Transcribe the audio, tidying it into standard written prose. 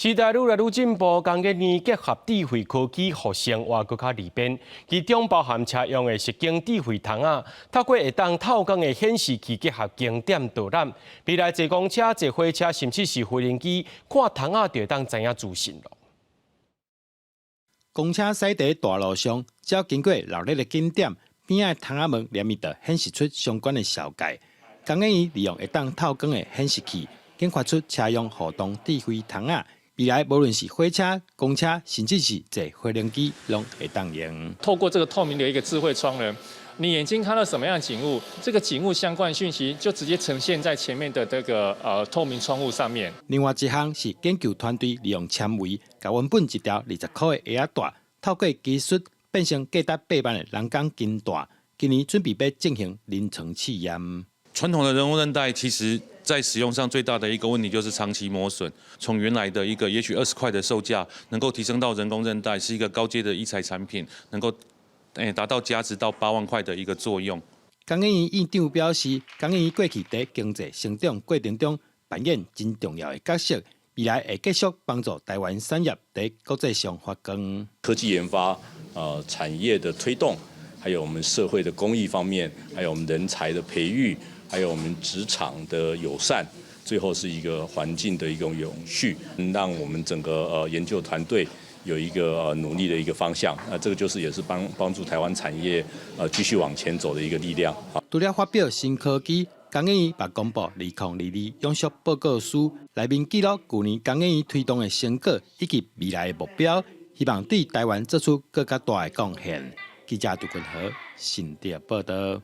時代愈來愈進步，工研院結合智慧科技，予生活閣較利便。其中包含車用的實景智慧窗仔，透過會當透光的顯示器結合景點導覽，未來坐公車、坐火車，甚至是飛行機，看窗仔就會當知影資訊囉。公車駛佇大路上，只要經過鬧熱的景點，邊仔的窗仔門連咪就顯示出相關的紹介。工研院利用會當透光的顯示器，研發出車用互動智慧窗仔。未來無論是火車、公車，甚至是坐飛行機，攏會當用。透過這個透明的一個智慧窗呢，你眼睛看到什麼樣的景物，這個景物相關訊息就直接呈現在前面的這個透明窗戶上面。另外一項是研究團隊利用纖維，共原本一條20箍的鞋仔帶，透過技術變成價值8萬的人工筋帶。今年準備欲進行臨床試驗。傳統的人工韌帶其實在使用上最大的一個問題就是長期磨損。從原來的一個也許20塊的售價，能夠提升到人工韌帶是一個高階的醫材產品，能夠達到價值到8萬塊的一個作用。工研院院長表示，工研院過去佇經濟成長過程中扮演真重要的角色，未來會繼續幫助台灣產業佇國際上發光。科技研發、產業的推動，還有我們社會的公益方面，還有我們人才的培育，還有我們職場的友善，最後是一個環境的一個永續，讓我們整個研究團隊有一個努力的一個方向。那這個就是也是幫助台灣產業繼續往前走的一個力量。除了發表新科技，工研院嘛公布2022永續報告書，內面記錄舊年工研院推動的成果以及未來的目標，希望對台灣做出閣較大的貢獻。記者杜君和新竹報導。